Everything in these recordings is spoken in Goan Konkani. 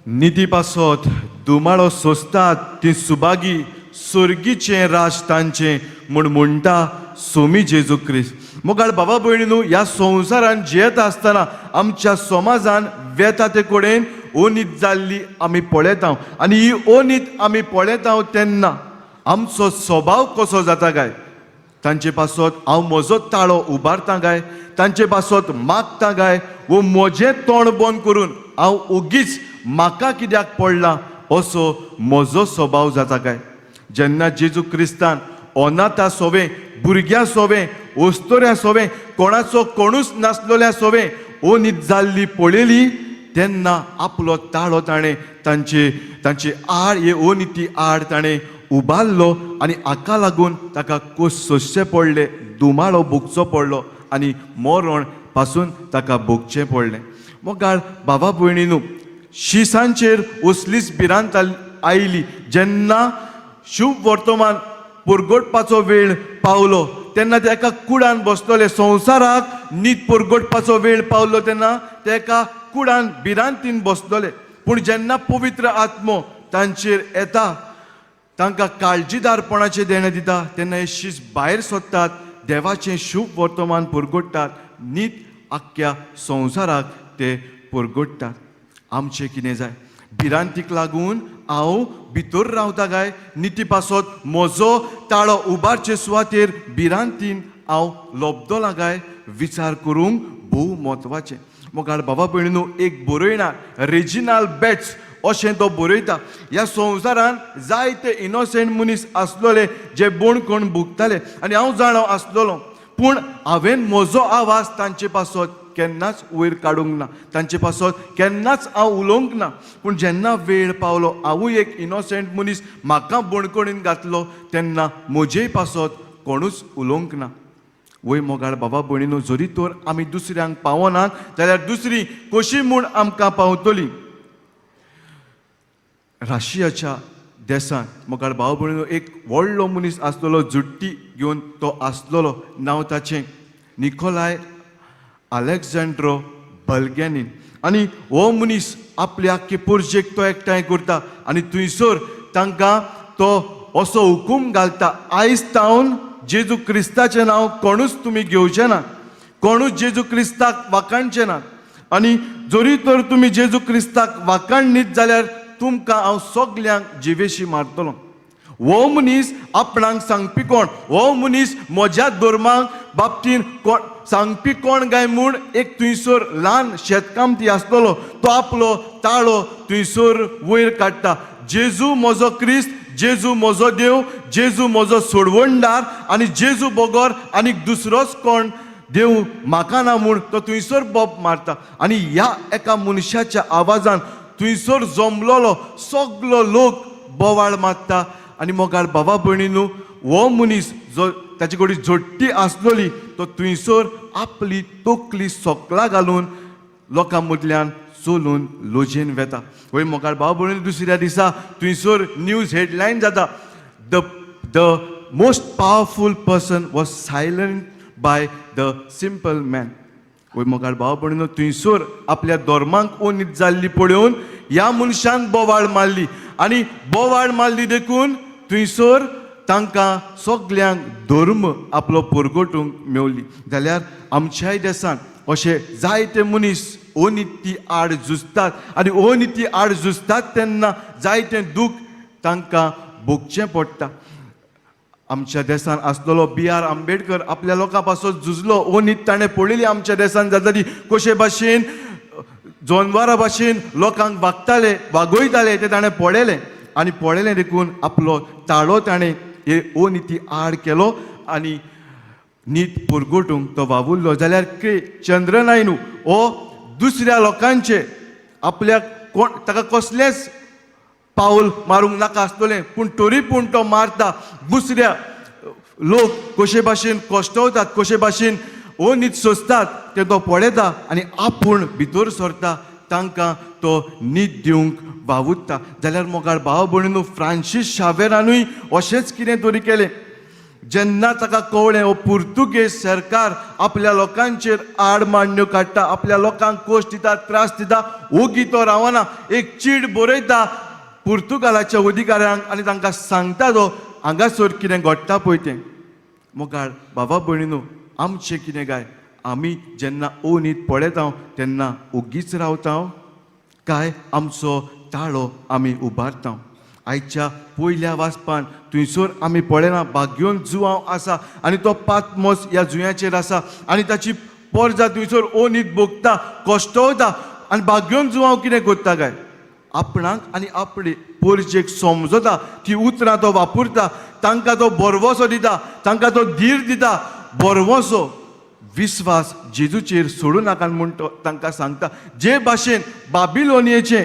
निती पासत दुमाळो सोंसतात ती सुभागी, सोर्गीचें राज तांचें म्हूण म्हणटा सोमी जेजू क्रिस्त. मोगाळ बाबा भयणी न्हू, ह्या संवसारान जियेता आसतना आमच्या समाजान वेता ते कडेन ओनीत जाल्ली आमी पळयता आनी ही ओनीत आमी पळयता तेन्ना आमचो स्वभाव कसो जाता काय? तांचे पासत हांव म्हजो ताळो उबारता काय, तांचे पासत मागता काय, वो म्हजें तोंड बंद करून हांव ओगीच म्हाका कित्याक पडलां असो म्हजो स्वभाव जाता काय? जेन्ना जेजू क्रिस्तान अनाथा सोवें, भुरग्यां सोवें, ओस्तोऱ्या सोवें, कोणाचो कोणूच नासलोल्या सोवें ओनीत जाल्ली पळयली तेन्ना आपलो ताळो ताणें तांचे तांचे आड, हे ओनिती आड ताणें उबारलो आनी हाका लागून ताका कोस सोंसचे पडले, दुमाळो भोगचो पडलो आनी मरण पासून ताका भोगचें पडलें. मोगाळ बाबा भयणी न्हू, शिसांचेर असलीच भिरांत आयली. जेन्ना शुभ वर्तमान पुरगोटपाचो वेळ पावलो तेन्ना ते एका कुडान बसतले. संवसाराक नीत पुरगोटपाचो वेळ पावलो तेन्ना ते एका कुडान भिरांतीन बसतले. पूण जेन्ना पवित्र आत्मो तांचेर येता, तांकां काळजीदारपणाचें देणें दिता, तेन्ना हे शीस भायर सोदतात, देवाचें शुभ वर्तमान पुरगोडटात, नीत आख्ख्या संवसाराक ते पुरगोडटात. आमचें कितें जाय? भिरांतीक लागून हांव भितर रावता काय, निती पासत म्हजो ताळो उबारचे सुवातेर भिरांतीन हांव लोबदोला काय? विचार करूंक भोव म्हत्वाचें. मोगाळ बाबा भयणीनू, एक बरयणार रेजिनाल बेट्स अशें तो बरयता, ह्या संवसारान जायते इनोसेंट मनीस आसलोले जे बोणकोण भोगताले आनी हांव जाणा आसलोलो, पूण हांवें म्हजो आवाज तांचे पासत केन्नाच वयर काडूंक ना, तांचे पासत केन्नाच हांव उलोवंक ना. पूण जेन्ना वेळ पावलो, हांवूय एक इनोसेंट मनीस, म्हाका बणकोणीन घातलो तेन्ना म्हजेय पासत कोणूच उलोवंक ना. वय मोगाळ बाबा भयणीनो, जरी तर आमी दुसऱ्यांक पावनात जाल्यार दुसरी कशी म्हूण आमकां पावतली? राशियाच्या देसांत, मोगाळ भाव भयणीनो, एक व्हडलो मनीस आसलेलो, जुट्टी घेवन तो आसलेलो. नांव ताचें निकोलाय अलेक्झांड्रो बल्गॅनीन. आनी हो मनीस आपल्या आख्खे पुर्जेक तो एकठांय करता आनी थंयसर तांकां तो असो हुकूम घालता, आयज तावन जेजू क्रिस्ताचें नांव कोणूच तुमी घेवचें ना, कोणूच जेजू क्रिस्ताक वाखाणचें ना आनी जरी तर तुमी जेजू क्रिस्ताक वाखाणनीत जाल्यार तुमकां हांव सगल्यांक जिवेशी मारतलो. हो मनीस आपणाक सांगपी कोण, हो मनीस म्हज्या धर्माक बाबतीन कोण सांगपी कोण काय म्हूण एक थंयसर ल्हान शेतकामती आसतलो, तो आपलो ताळो थंयसर वयर काडटा, जेजू म्हजो क्रिस्त, जेजू म्हजो देव, जेजू म्हजो सोडवणदार आनी जेजू बगर आनीक दुसरोच कोण देव म्हाका ना म्हूण तो थंयसर बोब मारता. आनी ह्या एका मनशाच्या आवाजान थंयसर जमलोलो सगलो लोक बोवाळ मारता. आनी मोगाळ बाबा भयणीनू, हो मनीस जो ताचे कडेन झोट्टी आसलोली तो थंयसर आपली तकली सोकला घालून लोकां मदल्यान चलून लोजेन वेता. वय मोगाळ भाव भयणी, दुसऱ्या दिसा थंयसर न्यूज हेडलायन जाता, The most powerful person was silenced by the simple man." वय मोगाळ भाव भयणीनो, थंयसर आपल्या धर्माक ओनीत जाल्ली पळोवन ह्या मनशान बोवाळ मारली आनी बोवाळ मारली देखून थंयसर तांकां सगल्यांक धर्म आपलो परगटूंक मेवली. जाल्यार आमच्याय देशांत अशे जायते मनीस अनिती आड झुजतात आनी अनिती आड झुजतात तेन्ना जायतें दूख तांकां भोगचें पडटा. आमच्या देसान आसलेलो बी आर आंबेडकर आपल्या लोकां पासत झुजलो. ओनीत ताणें पळयली आमच्या देसान जाता ती, कशे भाशेन जनवरां भाशेन लोकांक वागताले, वागयताले, तें ताणें पळयलें आनी पळयलें देखून आपलो ताळो ताणें हे अनिती आड केलो आनी नीत पुरगोटूंक तो वावुरलो. जाल्यार के चंद्रनायनू हो दुसऱ्या लोकांचे आपल्याक कोण ताका कसलेंच पावल मारूंक नाका आसतलें, पूण तरी पूण तो मारता. दुसऱ्या लोक कशे भाशेन कश्टवतात, कशे भाशेन अनीत सोंसतात तें तो पळयता आनी आपूण भितर सरता, तांकां तो नीत दिवंक वावुरता. जाल्यार मोगाळ भाव भयणीनू, फ्रांसीस शावेरानूय अशेंच कितें तरी केलें. जेन्ना ताका कळ्ळें हो पुर्तुगेज सरकार आपल्या लोकांचेर आड मांडण्यो काडटा, आपल्या लोकांक कोश दिता, त्रास दिता, ओगी तो रावना, एक चीट बरयता पुर्तुगालाच्या अधिकाऱ्यांक आनी तांकां सांगता तो हांगासर कितें घडटा पळय तें. मोगाळ बाबा भयणीनू, आमचें कितें काय? आमी जेन्ना अनीत पळयता तेन्ना ओगीच रावता काय आमचो ताळो आमी उबारता? आयच्या पयल्या वाचपान थंयसर आमी पळयना भाग्योन जुवांव आसा आनी तो पातमोस ह्या जुंयाचेर आसा आनी ताची पोरजा थंयसर अनीत भोगता, कश्टवता आनी भाग्योन जुवांव कितें करता काय? आपणाक आनी आपले पोरजेक समजता ती उतरां तो वापरता, तांकां तो बरवसो दिता, तांकां तो धीर दिता, बरवसो विस्वास जेजूचेर सोडूं नाका म्हूण तो तांकां सांगता. जे भाशेन बाबिलोनियेचें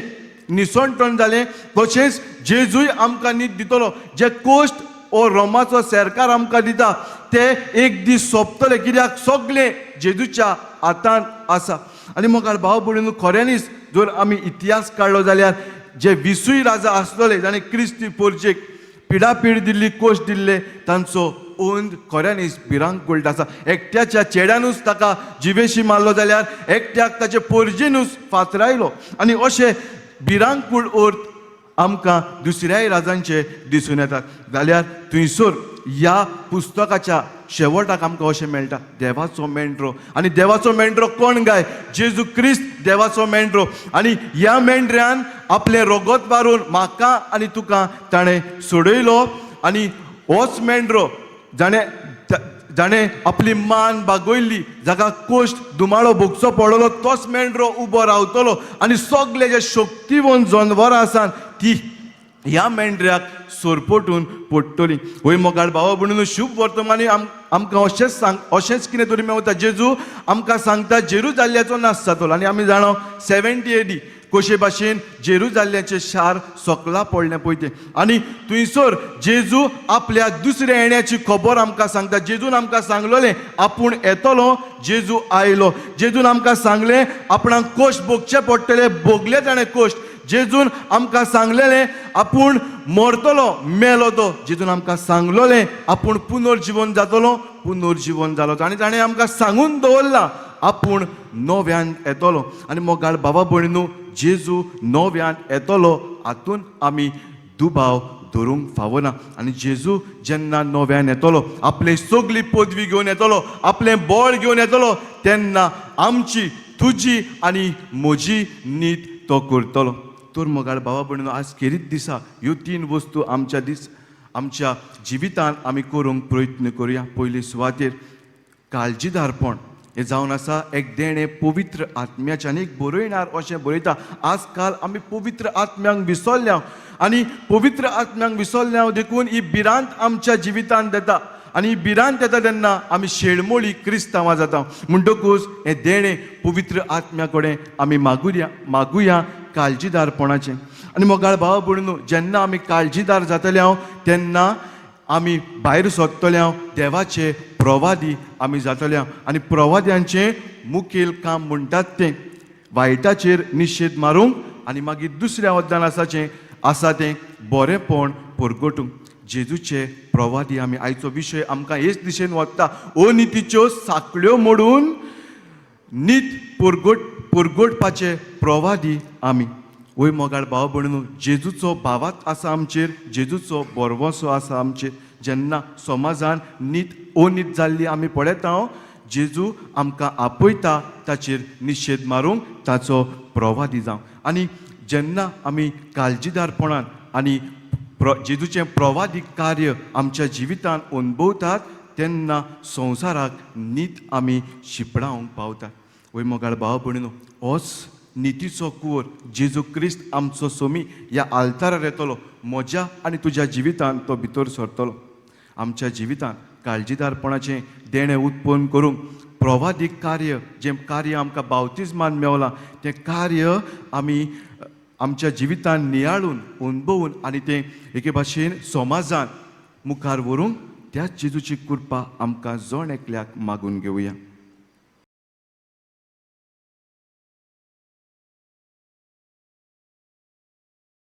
निसणटण जालें तशेंच जेजूय आमकां नीत दितलो. जे कोश्ट ओ रोमाचो सरकार आमकां दिता ते एक दीस सोंपतले, कित्याक सगळें जेजूच्या हातांत आसा. आनी मुखार भाव भयणीनू, खऱ्यांनीच जर आमी इतिहास काडलो जाल्यार जे 20 राजा आसतले जाणें क्रिस्ती पोरजेक पिडापीड दिल्ली, कोश दिल्ले, तांचो अंत खऱ्यांनीच भिरांकूळ आसा. एकट्याच्या चेड्यानूच ताका जिवेशी मारलो जाल्यार एकट्याक ताचे पोरजेनूच फातरायलो आनी अशे भिरांकूळ अर्थ आमकां दुसऱ्याय राजांचे दिसून येतात. जाल्यार थंयसर ह्या पुस्तकाच्या शेवटाक आमकां अशें मेळटा, देवाचो मेंढरो. आनी देवाचो मेंढरो कोण गाय? जेजू क्रिस्त देवाचो मेंढरो. आनी ह्या मेंढऱ्यान आपलें रगत मारून म्हाका आनी तुका ताणें सोडयलो. आनी होच मेंढरो जाणें जाणें आपली मान बागयल्ली, जाका कोश्ट दुमाळो भोगचो पडलो, तोच मेंढरो उबो रावतलो आनी सगळे जे शक्तिवंत जनवरां आसात ती ह्या मेंढऱ्याक सोरपोटून पडटली. वय मोगाळ भावा भयणीनू, शुभ वर्तमानी आमकां अशेंच सांग, अशेंच कितें तरी मेवता. जेजू आमकां सांगता जेरुजाल्याचो नाश जातलो आनी आमी जाणा 70 AD कशे भाशेन जेरुजाल्याचें शार सोकला पडलें पळय तें. आनी थंयसर जेजू आपल्या दुसऱ्या येण्याची खबर आमकां सांगता. जेजून आमकां सांगलेलें आपूण येतलो, जेजू आयलो. जेजून आमकां सांगलें आपणाक कोश्ट भोगचे पडटले, भोगले ताणें कोश्ट. जेजून आमकां सांगलेलें आपूण मरतलो, मेलो तो. जेजून आमकां सांगलेलें आपूण पुनर्जिवन जातलो, पुनर्जिवन जालो. आनी ताणें आमकां सांगून दवरलां आपूण नव्यान येतलो. आनी मोगाळ बाबा भयणीनू, जेजू नव्यान येतलो हातून आमी दुबाव धरूंक फावना. आनी जेजू जेन्ना नव्यान येतलो, आपली सगली पदवी घेवन येतलो, आपलें बळ घेवन येतलो, तेन्ना आमची, तुजी आनी म्हजी नीत तो करतलो. तर मोगाळ बाबा भयणीनू, आज खेरीत दिसा ह्यो 3 वस्तू आमच्या दीस आमच्या जिवितान आमी करूंक प्रयत्न करुया. पयले सुवातेर काळजीदारपण हें जावन आसा एक देणें पवित्र आत्म्याचें. आनी एक बरयणार अशें बरयता, आज काल आमी पवित्र आत्म्यांक विसरल्या आनी पवित्र आत्म्यांक विसरल्या देखून ही भिरांत आमच्या जिवितांत येता आनी ही भिरांत येता तेन्ना आमी शेळमोळी क्रिस्तांवां जाता. म्हणटकूच हें देणें पवित्र आत्म्या कडेन आमी मागुया, मागुया काळजीदारपणाचें. आनी मोगाळ भावा भयणीनू, जेन्ना आमी काळजीदार जातले हांव तेन्ना आमी भायर सोदतले हांव देवाचे प्रवादी आमी जातले हांव. आनी प्रवाद्यांचें मुखेल काम म्हणटात तें वायटाचेर निशेध मारूंक आनी मागीर दुसऱ्या वद्दान आसाचें आसा तें बरेंपण परगटूंक. जेजूचे प्रवादी आमी. आयचो विशय आमकां हेच दिशेन वता, अनितीच्यो साकळ्यो मोडून नीत परगटपाचे प्रवादी आमी. वय मोगाळ भाव भयणीनू, जेजूचो भावात आसा आमचेर, जेजूचो बरवसो आसा आमचेर. जेन्ना समाजान नीत अनीत जाल्ली आमी पळयता, जेजू आमकां आपयता ताचेर निशेध मारूंक, ताचो प्रवादी जावं. आनी जेन्ना आमी काळजीदारपणान आनी जेजूचें प्रवादीक कार्य आमच्या जिवितान अनुभवतात तेन्ना संवसाराक नीत आमी शिपडावंक पावतात. वय मोगाळ भाव भयणीनू, होच नितीचो कुंवर जेजू क्रिस्त आमचो सोमी ह्या आल्तारार येतलो, म्हज्या आनी तुज्या जिवितान तो भितर सरतलो. आमच्या जिवितान काळजीदारपणाचें देणें उत्पन्न करूंक प्रवादीक कार्य, जें कार्य आमकां बावतिज्मान मेवलां तें कार्य आमी आमच्या जिवितान नियाळून अनुभवून आनी तें एके भाशेन समाजान मुखार व्हरूंक त्याच जेजूची कृपा आमकां जण एकल्याक मागून घेवया.